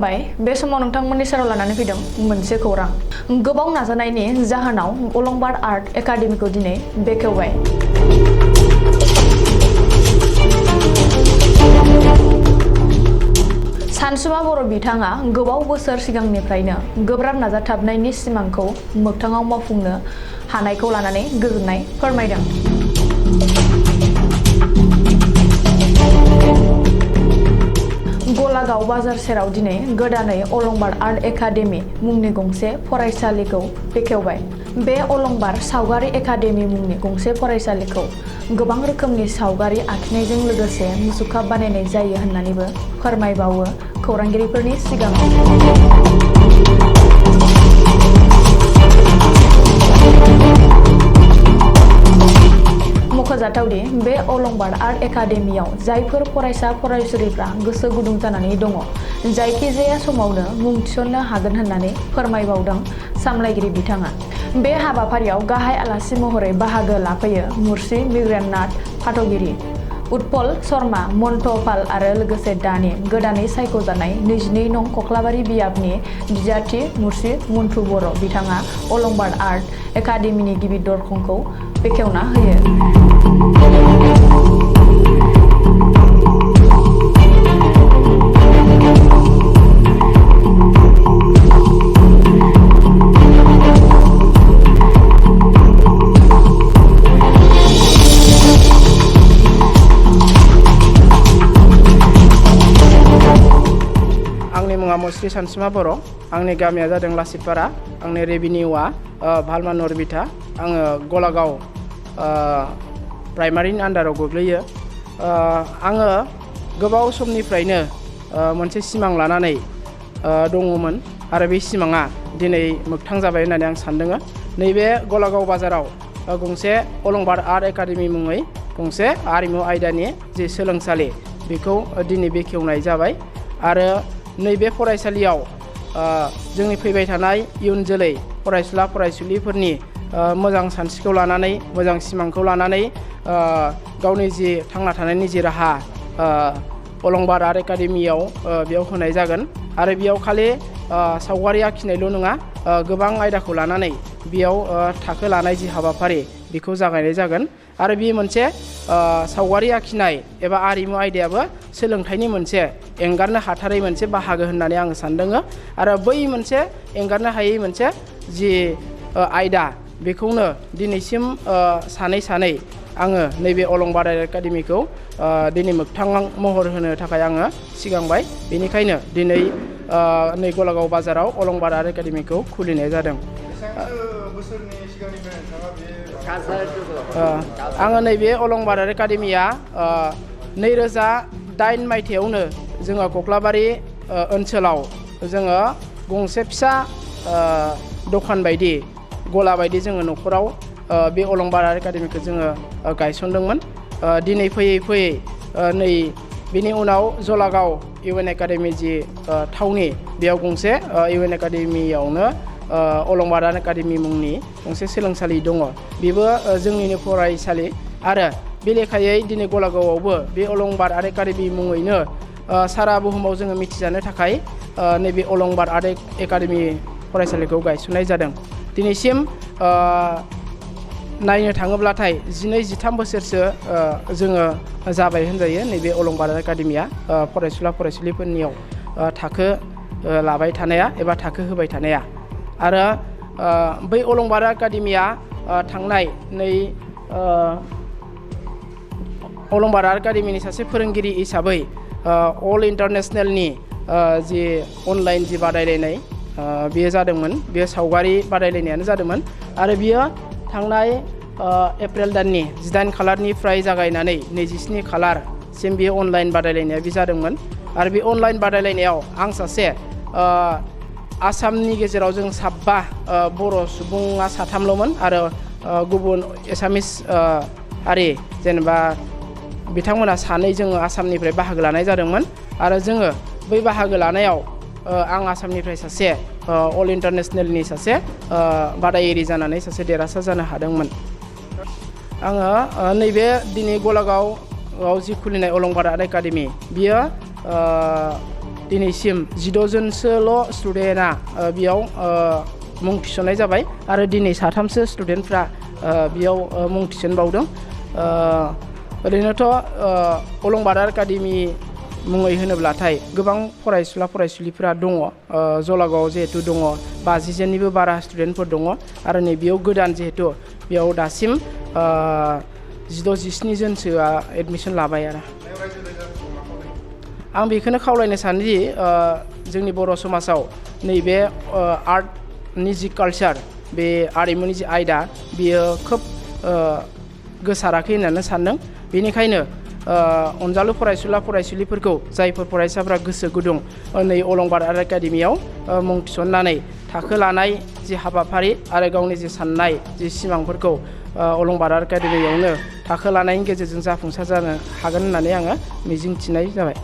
खुलुमबाय बे समाव नोंथांमोननि सेराव लानानै फैदों मोनसे खौरां गोबां नाजानायनि जाहोनाव अलंबार आर्ट एकाडेमीखौ दिनै बेखेवबाय। सानसुमा बर' बिथाङा गोबाव बोसोर सिगांनिफ्रायनो गोब्राब नाजाथाबनायनि सिमांखौ मोगथाङाव मावफुंनो हानायखौ लानानै गोजोननाय फोरमायदों। गलागाव बाजार सेराव दिनै गोदानै अलंबार आर्ट एकाडेमी मुंनि गंसे फरायसालिखौ बेखेवबाय। बे अलंबार सावगारि एकाडेमी मुंनि गंसे फरायसालिखौ गोबां रोखोमनि सावगारि आखिनायजों लोगोसे मुसुखा बानायनाय जायो होननानैबो फोरमायबावो खौरांगिरिफोरनि सिगाङाव। मख'जाथावदि बे अलंबार आर्ट एकाडेमीयाव जायफोर फरायसा फरायसुलिफ्रा गोसो गुदुं जानानै दङ जायखिजाया समावनो मुं थिसननो हागोन होननानै फोरमायबावदों सामलायगिरि बिथाङा। बे हाबाफारियाव गाहाय आलासि महरै बाहागो लाफैयो मुर्सि बिरेन्द्रनाथ पाटगिरि, उत्पल शर्मा, मन्ट पाल आरो लोगोसे दानि गोदानै सायख'जानाय 22 नं कख्लाबारि बियाबनि बिजाथि मुर्सि मन्टु बर' बिथाङा अलंबार आर्ट एकाडेमीनि गिबि दरखंखौ बेखेवना होयो। आंनि मुङा मुस्रि सानसुमा बर'। आंनि गामिया जादों लासिपारा। आंनि रेभिनिउआ भालमा नरबिथा। आङो गलागाव प्राइमारिनि आन्दाराव गोग्लैयो। आङो गोबाव समनिफ्रायनो मोनसे सिमां लानानै दङमोन आरो बे सिमाङा दिनै मोगथां जाबाय होननानै आं सानदों। नैबे गलागाव बाजाराव गंसे अलंबार आर्ट एकाडेमी मुङै गंसे आरिमु आयदानि जि सोलोंसालि बेखौ दिनै बेखेवनाय जाबाय आरो नैबे फरायसालियाव जोंनि फैबाय थानाय इयुन जोलै फरायसुला फरायसुलिफोरनि मोजां सानस्रिखौ लानानै मोजां सिमांखौ लानानै गावनि जि थांना थानायनि जि राहा अलंबार आर्ट एकाडेमीयाव बेयाव होनाय जागोन आरो बेयाव खालि सावगारि आखिनायल' नङा गोबां आयदाखौ लानानै बेयाव थाखो लानाय जि हाबाफारि बेखौ जागायनाय जागोन आरो बे मोनसे सावगारि आखिनाय एबा आरिमु आयदायाबो सोलोंथाइनि मोनसे एंगारनो हाथारै मोनसे बाहागो होननानै आङो सानदों आरो बै मोनसे एंगारनो हायै मोनसे जि आयदा बेखौनो दिनैसिम सानै आङो नैबे अलंबार एकाडेमीखौ दिनै मोगथां महर होनो थाखाय आङो सिगांबाय। बेनिखायनो दिनै नै गलागाव बाजाराव अलंबार आर्ट एकाडेमीखौ खुलिनाय जादों। आङो नैबे अलंबार आर्ट एकाडेमीया 2008 मायथाइयावनो जोङो कख्लाबारि ओनसोलाव जोङो गंसे फिसा दखान बायदि गला बायदि जोङो न'खराव बे अलंबार आर्ट एकाडेमीखौ जोङो गायसनदोंमोन। दिनै फैयै नै बिनि उनाव जलागाव इउएन एकाडेमी जि थावनि बेयाव गंसे इउएन एकाडेमीयावनो अलंबार आर्ट एकाडेमी मुंनि गंसे सोलोंसालि दङ। बेबो जोंनिनो फरायसालि आरो बे लेखायै दिनै गलागावआवबो बे अलंबार आर्ट एकाडेमी मुङैनो सारा बुहुमाव जोङो मिथिजानो थाखाय नैबे अलंबार आर्ट एकाडेमी फरायसालिखौ गायसननाय जादों। दिनैसिम नायनो थाङोब्लाथाय 12-13 बोसोरसो जोङो जाबाय होनजायो नैबे अलंबार एकाडेमीया फरायसुला फरायसुलिफोरनियाव थाखो लाबाय थानाया एबा थाखो होबाय थानाया आरो बै अलंबार एकाडेमीया थांनाय अलंबार आर्ट एकाडेमीनि सासे फोरोंगिरि हिसाबै अल इन्टारनेसनेलनि जि अनलाइन जि बादायलायनाय बेयो जादोंमोन। बेयो सावगारि बादायलायनायानो जादोंमोन आरो बियो थांनाय एप्रिल दाननि 18 खालारनिफ्राय जागायनानै 27 खालारसिम बेयो अनलाइन बादायलायनाया बे जादोंमोन आरो बे अनलाइन बादायलायनायाव आं सासे आसामनि गेजेराव जों 7 बर' सुबुङा 3ल'मोन आरो गुबुन एसामिस हारि जेनेबा बिथांमोना 2 जोङो आसामनिफ्राय बाहागो लानाय जादोंमोन आरो जोङो बै बाहागो लानायाव आं आसामनिफ्राय सासे अल इन्टारनेसनेलनि सासे बादायारि जानानै सासे देरहासार जानो हादोंमोन। आङो नैबे दिनै गलागावआव जि खुलिनाय अलंबार आर्ट एकाडेमी बियो दिनैसिम 16 जनसोल' स्टुडेन्टआ बेयाव मुं थिसननाय जाबाय आरो दिनै 3सो स्टुडेन्टफ्रा बेयाव मुं थिसनबावदों। ओरैनोथ' अलंबार एकाडेमि मुङै होनोब्लाथाय गोबां फरायसुला फरायसुलिफोरा दङ। जलागावआव जिहेतु दङ 50 जननिबो बारा स्टुडेन्टफोर दङ आरो नै बेयाव गोदान जिहेतु बेयाव दासिम 16-17 जनसोआ एडमिसन लाबाय आरो। आं बेखौनो खावलायनो सानोदि जोंनि बर' समाजाव नैबे आर्टनि जि कालचार बे आरिमुनि जि आयदा बियो खोब गोसाराखै होननानै सानदों। बेनिखायनो अनजालु फरायसुला फरायसुलिफोरखौ जायफोर फरायसाफ्रा गोसो गुदुं नै अलंबार आर्ट एकाडेमियाव मुं थिसननानै थाखो लानाय जि हाबाफारि आरो गावनि जि साननाय जि सिमांफोरखौ अलंबार आर्ट एकाडेमियावनो थाखो लानायनि गेजेरजों जाफुंसार जानो हागोन होननानै आङो मिजिंथिनाय जाबाय।